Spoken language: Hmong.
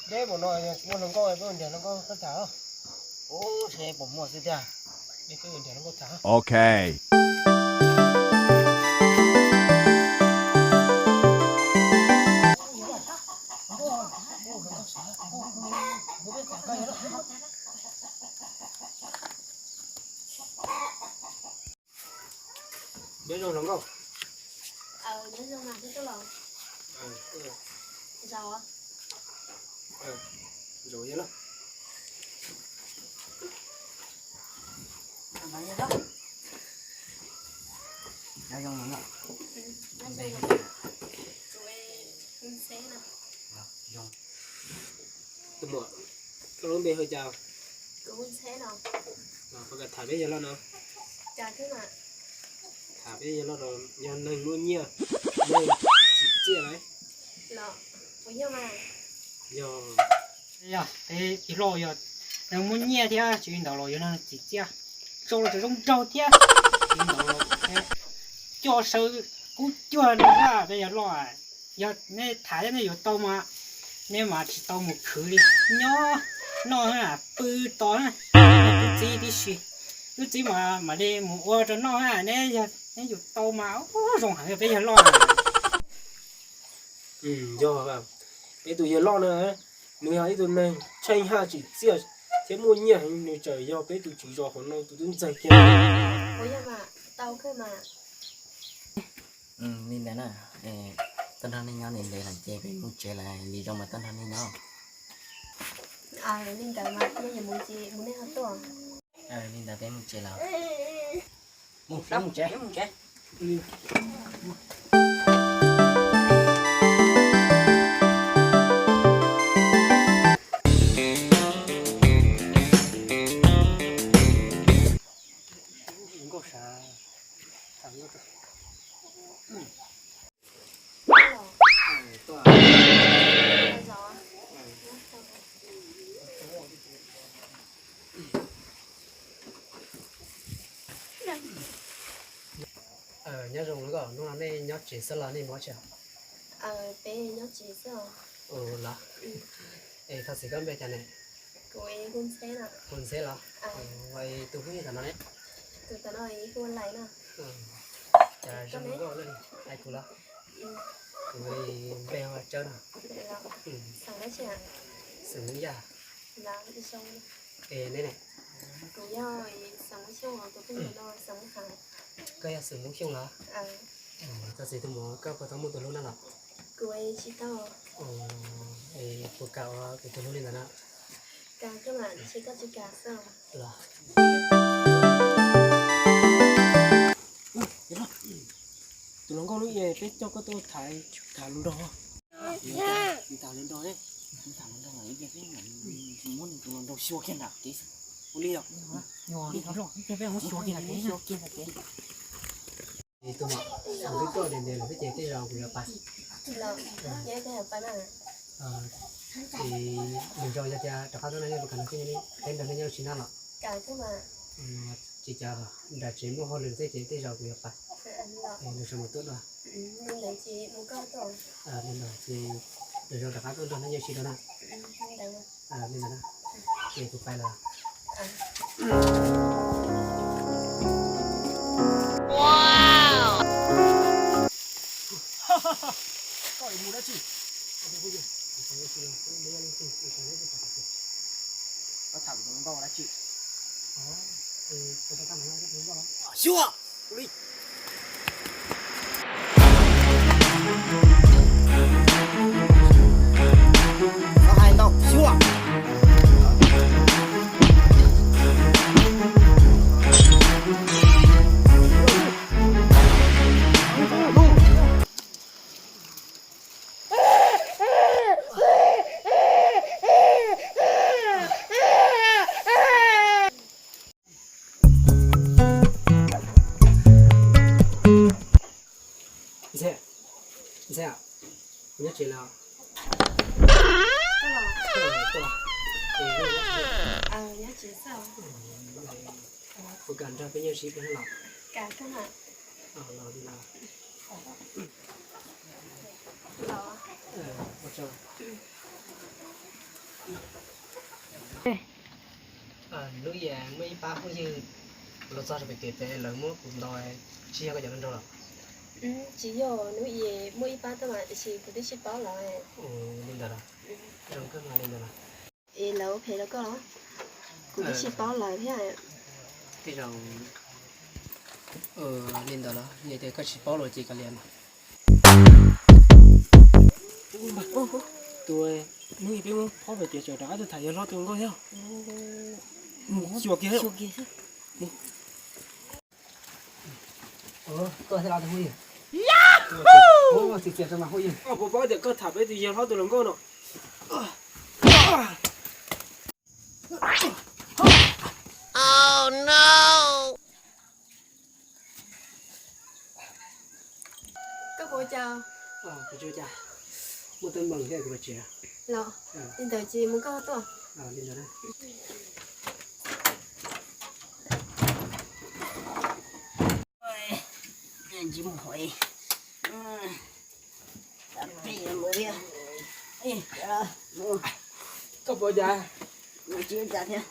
Deb npaum no muaj hluas nkauj, peb mus nrhiav hluas nkauj tham. Ub, seb puas muaj xwb tiag. Ok. Nyob zoo hluas nkauj. Nyob zoo mas, tij tub los. Zaum. Zaum yog los. Nyob zoo hluas nkauj. Nyob zoo. Tus muam, koj lub npe hu cas? Kuv hu Ntxheb no. Tham peb yawg loj no. Tham peb yawg loj no, yog neeg muaj nyiaj, neeg tsim txiaj lawm. Los puas yog mas? Yog. Yog, peb yawg loj yog neeg muaj nyiaj thiab, tsis li ntawd los yog neeg tsim txiaj, tso los tseem zoo nraug thiab. Tsis li ntawd los coj sawv kub cuag no xwb peb yawg loj. Yog nej tham thiab nej yuav tau mas, nej mas tsis tau mus khwv li, nyob noj pw tos nej tus txiv tib si. Tus txiv mas mam li mus ua rau noj, nej yog nej yuav tau mas zoo heev peb yawg loj. Yog, peb tus yawg loj na, nws yog ib tug neeg tsheej haj tsim txiaj thiab muaj nyiaj heev, nws tseem yog peb tus tswv zos hauv no tus tub ntxawg kiag. Ua yog mas, tau kawg mas. Li ntawd na, toj nrog nej nyob ntev ntev lawm ces peb mus tsev lawm, li zoo mas toj nrog nej nyob. Li ntawd mas yog yuav mus ces mus nej ho tuaj. Li ntawd peb mus tsev lawm. Mus, peb mus tsev, peb mus tsev. Nkauj sav. Nyob zoo, hnub no nej nyob tsev xwb los nej mus tsev? Peb nyob tsev xwb os. Los, es thov txim, koj npe cas ne? Kuv hu Ntxheb los. Tus hlub yog tam no ne? Tus tam no hu Lais no. Cas zoo nkauj, hais kuv los. Kuv npe hu Tsawb no. Xeem Hmoob Yaj. Es neb ne? Kuv yog xeem Hmoob Xyooj, tus phooj ywg no xeem Hmoob Hav. Koj yog xeem Hmoob Xyooj los? Thov txim tus muam, koj puas tau muaj tus hlub na los? Kuv tsis tau. Es puas kam ua kuv tus hlub li ntawd na? Kam kawg mas, tsis, koj tsis kam xwb los? Tus hluas nkauj lub, peb coj koj tuaj tham, tham hluas nraug. Tham hluas nraug, tham hluas nraug, muab nws tus hluas nraug xyuas kiag nram kev xwb. Ua li os. Tus muam, kuv twb tuaj ntev ntev lawm thiab ces tej zaum kuv yuav pais. Ces lwm zaus yog tias rov qab tuaj no nej puas kam nrog peb nrog nej nyob ua si na los? Tsis, cas nram tsev muaj hauj lwm thiab ces tej zaus kuv yuav pais. Lwm zaus mam tuaj dua. Li ntawd ces lwm zaus rov qab tuaj nrog nej nyob ua si dua na. Li ntawd na. Ces kuv pais lawm. Koj yuav mus dab tsi? Koj tham kuv tus hluas nkauj dab tsi? Xyuas li. Koj hais ntau, xyuas. Ntxheb, Ntxheb, kuv nyob tsev lawm. Nyob tsev xwb. Puas kam nrog peb nyob ua si peb los? Los li los. Ua tsaug. Hnub ib muaj ib pab phooj ywg los txog rau pem kev pem lawv muab kuv ntaus, tsis yog koj cov hluas nraug los? Tsis yog, hnub ib muaj ib pab tuaj mas tiam sis kuv twb tsis paub lawv. Li ntawd los? Zoo kawg mas li ntawd los? Es lawv ua phem rau koj los? Kuv twb tsis paub lawv thiab. Tej zaum li ntawd los, yog tias koj tsis paub los ces kav liam mas. Tus, hnub ib peb muab phob pem kev tsawm rov qab tuaj tham yawg hlob tus hluas nkauj thiab. Xyuas kiag. Koj thiab los tus phooj ywg. Txiv txias rau mas phooj ywg. Koj puas paub tias koj tham peb tus yawg hlob tus hluas nkauj no? Koj puas ua cas? Kuv tsis ua cas, muaj teeb meem thiab kuv los tsev. Los, li ntawd ces mus koj tuaj. Tsis mus hov, tab peb mus thiab. Koj puas ua cas? Tsis ua cas thiab.